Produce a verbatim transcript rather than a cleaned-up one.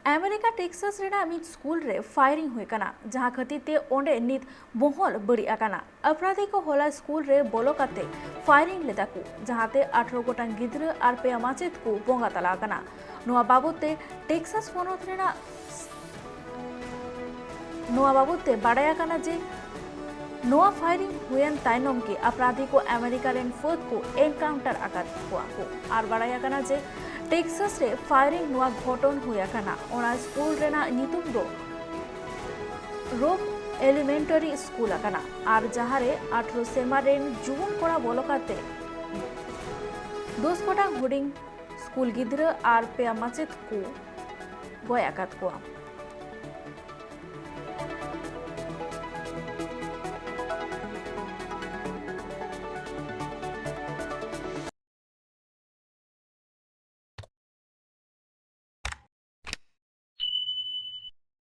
America Texas ᱨᱮᱱᱟᱜ ᱢᱤᱫ school ᱨᱮ ᱯᱷᱟᱭᱨᱤᱝ ᱦᱩᱭ ᱟᱠᱟᱱᱟ, ᱡᱟᱦᱟᱸ ᱠᱷᱟᱹᱛᱤᱨ ᱛᱮ ᱚᱸᱰᱮ ᱱᱤᱛ ᱢᱚᱦᱚᱞ ᱵᱟᱹᱲᱤᱡ ᱟᱠᱟᱱᱟ᱾ ᱟᱯᱨᱟᱫᱷᱤ ᱠᱚ ᱦᱚᱞᱟ ᱥᱠᱩᱞ ᱨᱮ ᱵᱚᱞᱚ ᱠᱟᱛᱮ ᱯᱷᱟᱭᱨᱤᱝ ᱞᱮᱫᱟ ᱠᱚ, ᱡᱟᱦᱟᱸᱛᱮ ᱟᱴᱷᱨᱚ ᱜᱚᱴᱟᱝ ᱜᱤᱫᱽᱨᱟᱹ ᱟᱨ ᱯᱮᱭᱟ ᱢᱟᱪᱮᱫ ᱠᱚ ᱵᱚᱸᱜᱟ ᱛᱟᱞᱟ ᱟᱠᱟᱱᱟ᱾ ᱱᱚᱣᱟ ᱵᱟᱵᱚᱛ ᱛᱮ ᱴᱮᱠᱥᱟᱥ ᱯᱚᱱᱚᱛ ᱨᱮᱱᱟᱜ ᱱᱚᱣᱟ ᱵᱟᱵᱚᱛ ᱛᱮ ᱵᱟᱰᱟᱭ ᱟᱠᱟᱱᱟ ᱡᱮ ᱱᱚᱣᱟ ᱯᱷᱟᱭᱨᱤᱝ ᱦᱩᱭᱮᱱ ᱛᱟᱭᱱᱚᱢ ᱜᱮ ᱟᱯᱨᱟᱫᱷᱤ ᱠᱚ ᱟᱢᱮᱨᱤᱠᱟ ᱨᱮᱱ ᱯᱷᱟᱹᱫ ᱠᱚ ᱮᱱᱠᱟᱣᱩᱱᱴᱟᱨ ᱟᱠᱟᱫ ᱠᱚᱣᱟ ᱠᱚ᱾ ᱟᱨ ᱵᱟᱰᱟᱭ ᱟᱠᱟᱱᱟ ᱡᱮ ᱴᱮᱠᱥᱟᱥ ᱨᱮ ᱯᱷᱟᱭᱨᱤᱝ ᱱᱚᱣᱟ ᱜᱷᱚᱴᱚᱱ ᱦᱩᱭ ᱟᱠᱟᱱᱟ᱾ ᱚᱱᱟ ᱥᱠᱩᱞ ᱨᱮᱱᱟᱜ ᱧᱩᱛᱩᱢ ᱫᱚ ᱨᱳᱯ ᱮᱞᱤᱢᱮᱱᱴᱟᱨᱤ ᱥᱠᱩᱞ ᱟᱠᱟᱱᱟ, ᱟᱨ ᱡᱟᱦᱟᱸ ᱨᱮ ᱟᱴᱷᱨᱚ ᱥᱮᱨᱢᱟ ᱨᱮᱱ ᱡᱩᱣᱟᱹᱱ ᱠᱚᱲᱟ ᱵᱚᱞᱚ ᱠᱟᱛᱮ ᱫᱚᱥ ᱜᱚᱴᱟᱝ ᱦᱩᱰᱤᱧ ᱥᱠᱩᱞ ᱜᱤᱫᱽᱨᱟᱹ ᱟᱨ ᱯᱮᱭᱟ ᱢᱟᱪᱮᱫ ᱠᱚ ᱜᱚᱡ ᱟᱠᱟᱫ ᱠᱚᱣᱟ᱾